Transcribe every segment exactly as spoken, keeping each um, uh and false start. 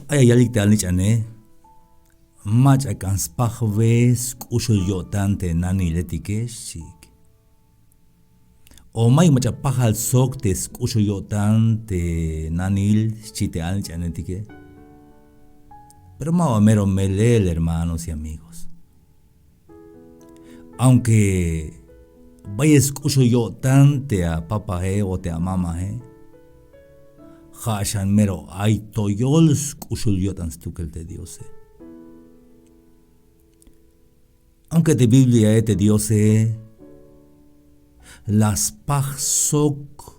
Ay ya yalik te alnich'ane, mach'a k'an spajbe sk'uxul yo'tan te naniletike, xchiik. O mayuk mach'a pajal sok te sk'uxul yo'tan te nanil, xchi te alnich'anetike. Pero ma ba mero melel, hermanos y amigos. Aunque bayel sk'uxul yo'tan te apapae o te amamae, ja' xan mero ay toyol sk'uxul yo'tan stukel te Diose. Aunque te Bibliae te Diose la spaj sok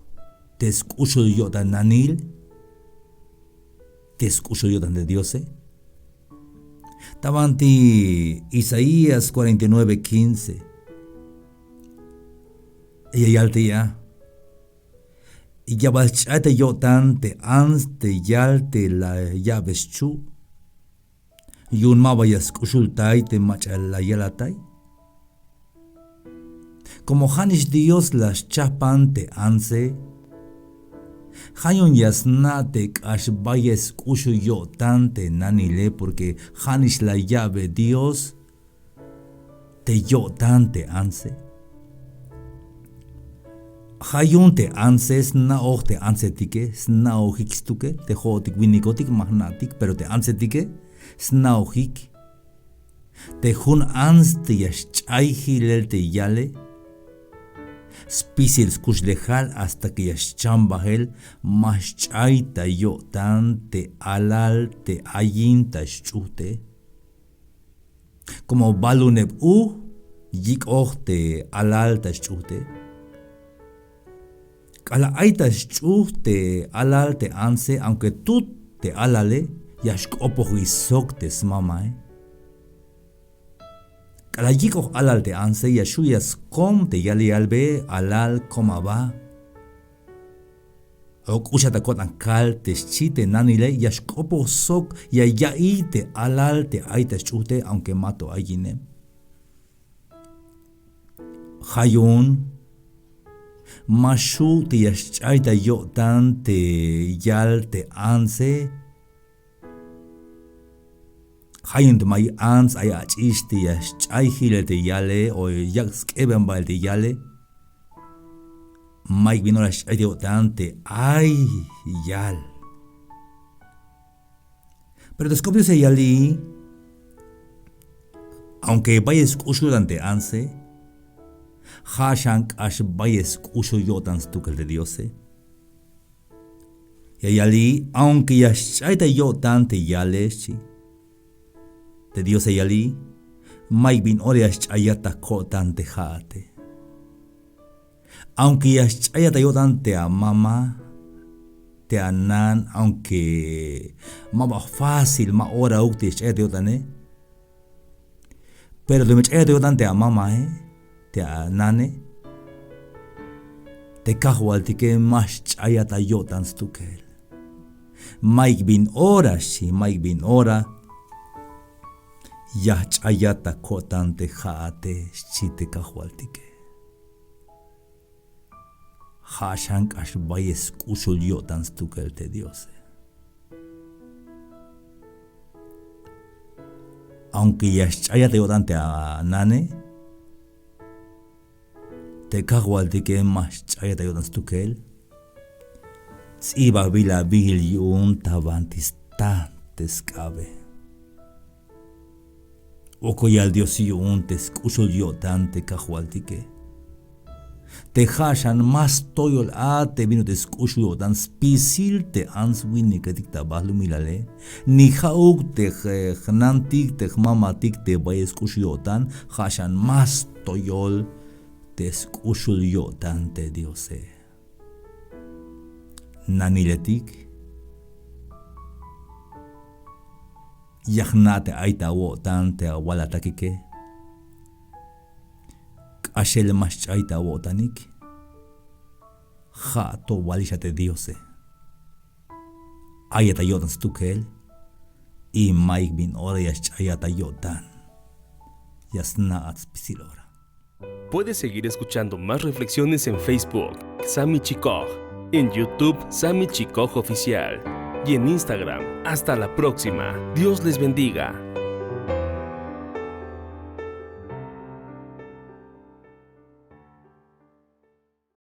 te sk'uxul yo'tan nanil, te sk'uxul yo'tan te Diose. Ta banti Isaías cuarenta y nueve quince, ya yal te ya: Ya bal sch'ay ta yo'tan te ants te yal te la ya'be schu', yu'un ma ba ya sk'uxultay te mach'a la yalatay. Como ja'nix Dios la schajpan te antse, ja' yu'un ya sna' te k'ax bayel sk'uxul yo'tan te nanile, porque ja'nix la ya'be Dios te yo'tan te antse. Ja' yu'un te antse sna'oj te antsetike, sna'ojik stukel, te jo'otik winikotik ma jna'tik, pero te antsetike sna'ojik. Te jun ants te ya xch'ay jilel te yale, spisil skuxlejal hasta que ya xcham bael, ma xch'ay ta yo'tan te alal te ayin ta xch'ujte. Como baluneb uj yik'oj te alal ta xch'ujte. K'alal ay ta xch'uj te alal te antse, aunque tut te alale, ya xk'opoj sok te smamae. K'alal yik'oj alal te antse, ya xju' ya skom te yal yalbe: Alal, kom aba. O k'uxat ta ko'tan kal, te xchi te nanile, ya xk'opoj sok ya ya'iy te alal te ay ta xch'ujte, aunque mato ayine. Ja' yu'un ma xju' te ya xch'ay ta yo'tan te yal te antse. Ja' yu'un te may ants ay ach'ix te ya xch'ay jilel te yale o yak' sk'ebenbael te yale, mayuk bin ora xch'ay ta yo'tan te ay yal. Pero te sk'op Dios ya yali, aunque bayel sk'uxul yo'tan te antse, ja' xan k'ax bayel sk'uxul yo'tan stukel te Diose. Ya yali, aunque ya xch'ay ta yo'tan te yale, xchi. Te Diose ya yali, mayuk bin ora ya xch'ayat ta ko'tan te ja'ate. Aunque ya xch'ayat ta yo'tan te amama, te anan, aunque ma ba fácil, ma orauk te ya xch'ayat ta yo'tane. Pero teme ch'ayat ta yo'tan te amamae, te anane, te kajwaltike ma xch'ayat ta yo'tan stukel. Mayuk bin ora, xchi, mayuk bin ora ya jch'ayat ta ko'tan te ja'ate, xchi te kajwaltike. Ja' xan k'ax bayel sk'uxul yo'tan stukel te Diose. Aunque ya xch'ayat ta yo'tan te anane, te kajwaltike ma xch'ayat ta yo'tan stukel. Ts'ibabil abiil yu'un ta banti stan te sk'abe. Wokol yal Dios yu'un te sk'uxul yo'tan te kajwaltike. Te ja' xan más toyol a te bin ut'il sk'uxul yo'tan spisil te ants winiketik ta balumilale. Ni ja'uk te j-, jnantik, te jmamatik te bayel sk'uxul yo'tan, ja' xan más toyol te sk'uxul yo'tan te Diose. Naniletik, ya jna' te ay ta awo'tan te awalatakike. K'axel ma xch'ay ta awo'tanik. Ja' to walix a te Diose. Ayat ta yo'tan stukel. Y mayuk bin ora ya xch'ayat ta yo'tan, ya sna'at spisil ora. Puedes seguir escuchando más reflexiones en Facebook, Sami Chikoj, en YouTube, Sami Chikoj Oficial, y en Instagram. Hasta la próxima. Dios les bendiga.